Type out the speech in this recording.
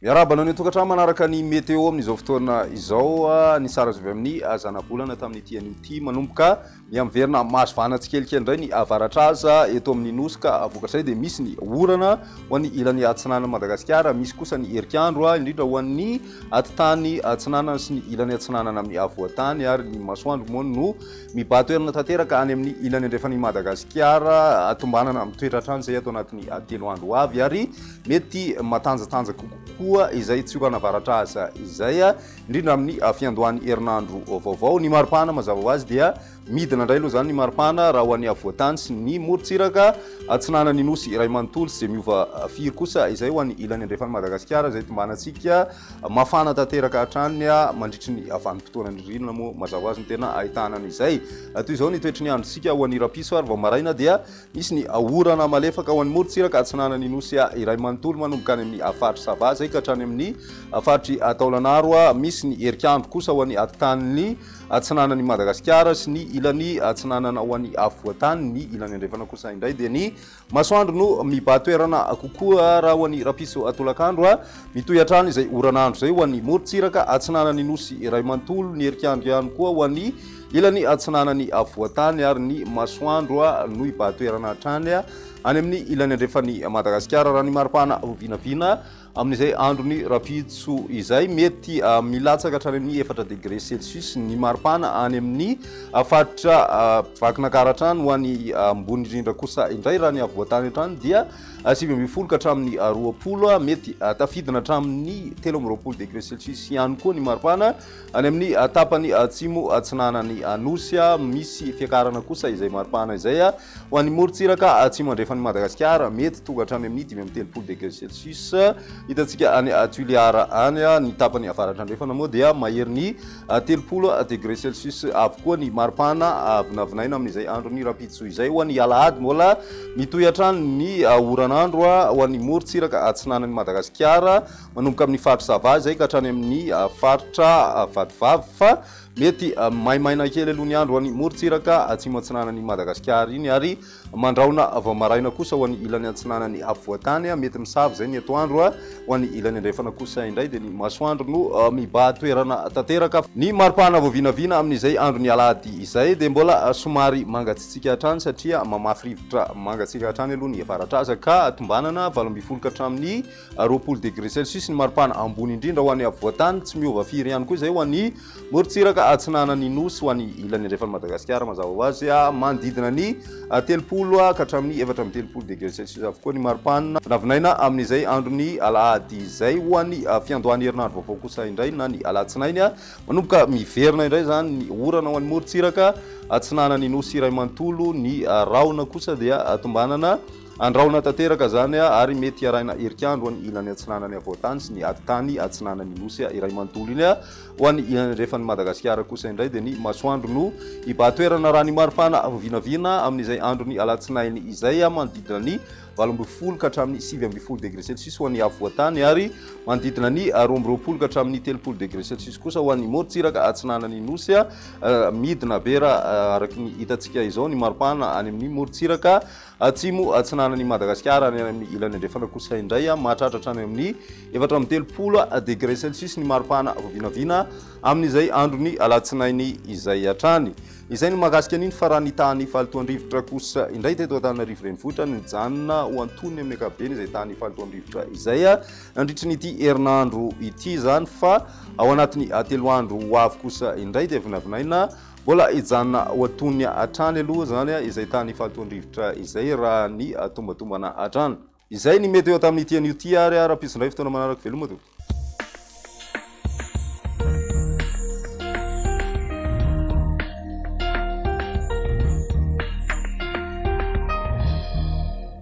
Miarahaba anao ny tokantrano manaraka ny météo amin'izao fotoana izao. Ny sary azo avy amin'ny zanabolana tamin'ity anio ity, manomboka miha-miverina mahazo vahana tsikelikely indray ny avaratra aza eto amin'ny nosy, ka vokatr'izay dia misy ny orana ho an'ny ilany atsinanan'i Madagasikara, misy kosa ny herikandro indrindra ho an'ny atitany atsinanana sy ny ilany atsinanana amin'ny afovoantany, ary ny masoandro moa no mibahan-toerana tanteraka any amin'ny ilany andrefan'i Madagasikara. Tombanana mitoetra hatrany izay ato anatin'ny 3 andro ho avy, ary mety matanjatanjaka kokoa izay tsiorana avaratra aza izay, indrindra amin'ny fiandohan'ny herinandro vaovao. Ny maripana mazava ho azy dia midina indray aloha izany ny maripana raha ho an'ny afovoantany sy ny morontsiraka atsinanan'ny nosy iray manontolo, sy izay miova firy kosa izay ho an'ny ilany andrefan'i Madagasikara, izay tombanantsika mafana tanteraka hatrany mandritry ny vanim-potoanan'ny ririnina moa mazava ho azy ny tena ahitana an'izay. Toy izao ny toetry ny androntsika ho an'ny rahampitso, ary vao maraina dia misy ny orana malefaka ho an'ny morontsiraka atsinanan'ny Nosy iray manontolo manomboka any amin'ny faritry Sava izay ka hatrany amin'ny faritry Taolagnaro. Misy ny herikandro kosa ho an'ny atitan'ny atsinanan'i Madagasikara sy ny ilany atsinanana ho an'ny afovoantany. Ny ilany andrefana kosa indray dia ny masoandro no mibahan-toerana kokoa raha ho an'ny rahampitso tolakandro. Mitohy hatrany izay oran'andro izay ho an'ny morontsiraka atsinanan'ny Nosy iray manontolo, ny herikandro ihany koa ho an'ny ilany atsinanan'ny afovoantany, ary ny masoandro no hibahan-toerana hatrany any amin'ny ilany andrefan'i Madagasikara. Raha ny maripana vinavina amin'izay andron'ny rahampitso izay, mety milatsaka hatrany amin'ny 4 degré celsius ny maripana any amin'ny faritra Vakinankaratra hatrany. Ho an'ny ambony indrindra kosa indray, raha ny afovoantany hatrany dia 19 ka hatramin'ny 20, mety tafidina hatramin'ny 23 degré celsius ihany koa ny maripana any amin'ny tapany atsimo atsinanan'ny Nosy. Misy fiakarana kosa izay maripana izay ho an'ny morontsiraka atsimo andrefan'i Madagasikara, mety tonga hatrany amin'ny 35 degré celsius hitantsika any Toliara any. Ny tapany avaratra andrefana moa dia maherin'ny 30 degré celsius avokoa ny maripana vinavinaina amin'izay andron'ny rahampitso izay. Ho an'ny alahady, mbola mitohy hatrany ny oran'andro ho an'ny morontsiraka atsinanan'i Madagasikara, manomboka amin'ny faritra Sava izay ka hatrany amin'ny faritra Vatovavy, fa mety maimaina kely aloha ny andro ho an'ny morontsiraka atsimo atsinanan'i Madagasikara iny, ary mandrahona vao maraina kosa ho an'ny ilany atsinanan'ny afovoantany. Mety misava izay ny atoandro. Ho an'ny ilany andrefana kosa indray dia ny masoandro no mibahan-toerana tanteraka. Ny maripana vao vinavina amin'izay andron'ny alahady izay dia mbola somary mangatsiatsiaka hatrany, satria mamafy rivotra mangatsiaka hatrany aloha ny avaratra aza, ka tombanana 18 ka hatramin'ny 20 degré celsius ny maripana ambony indrindra ho an'ny afovoantany. Tsy miova firy ihany koa izay ho an'ny morontsiraka atsinanan'ny Nosy. Ho an'ny ilany andrefan'i Madagasikara, mazava ho azy, manodidina ny 30 ka hatramin'ny 34 degré celsius avokoa ny maripana vinavinaina amin'izay andron'ny alahady izay. Ho an'ny fiandohan'ny herinandro vaovao kosa indray, na ny alatsinainy, manomboka miverina indray izany ny orana ho an'ny morontsiraka atsinanan'ny Nosy iray manontolo. Ny rahona kosa dia tombanana andrahona tanteraka izany, ary mety hiarahina herikandro ho an'ny ilany atsinanan'ny afovoantany sy ny atitany atsinanan'ny Nosy iray manontolo iny. Ho an'ny ilany andrefan'i Madagasikara kosa indray dia ny masoandro no hibahan-toerana raha ny maripana vinavina amin'izay andron'ny alatsinainy izay, manodidina ny 18 ka hatramin'ny 19 degré celsius ho an'ny afovoantany, ary manodidina ny 22 ka hatramin'ny 30 degré celsius kosa ho an'ny morontsiraka atsinanan'ny Nosy. Midina be raha araka ny hitantsika izao ny maripana any amin'ny morontsiraka atsimo atsinanan'i Madagasikara. Any amin'ny ilany andrefana kosa indray, mahatratra hatrany amin'ny 34 degré celsius ny maripana vinavina amin'izay andron'ny alatsinainy izay hatrany. Izay no mahakasika an'iny, fa raha ny tahan'ny fahalotoan-drivotra kosa indray teto Antananarivo renivohitra, nijanona ho antonony amin'ny ankapobeny izay tahan'ny fahalotoan-drivotra izay nandritry ny ity herinandro ity izany, fa ao anatin'ny 3 andro ho avy kosa indray dia vinavinaina mbola hijanona ho antonony hatrany aloha izany izay tahan'ny fahalotoan-drivotra izay raha ny tombatombana hatrany. Izay ny mety eo tamin'ity anio ity, ary rahampitso indray fotoana manaraka. Veloma tompoko.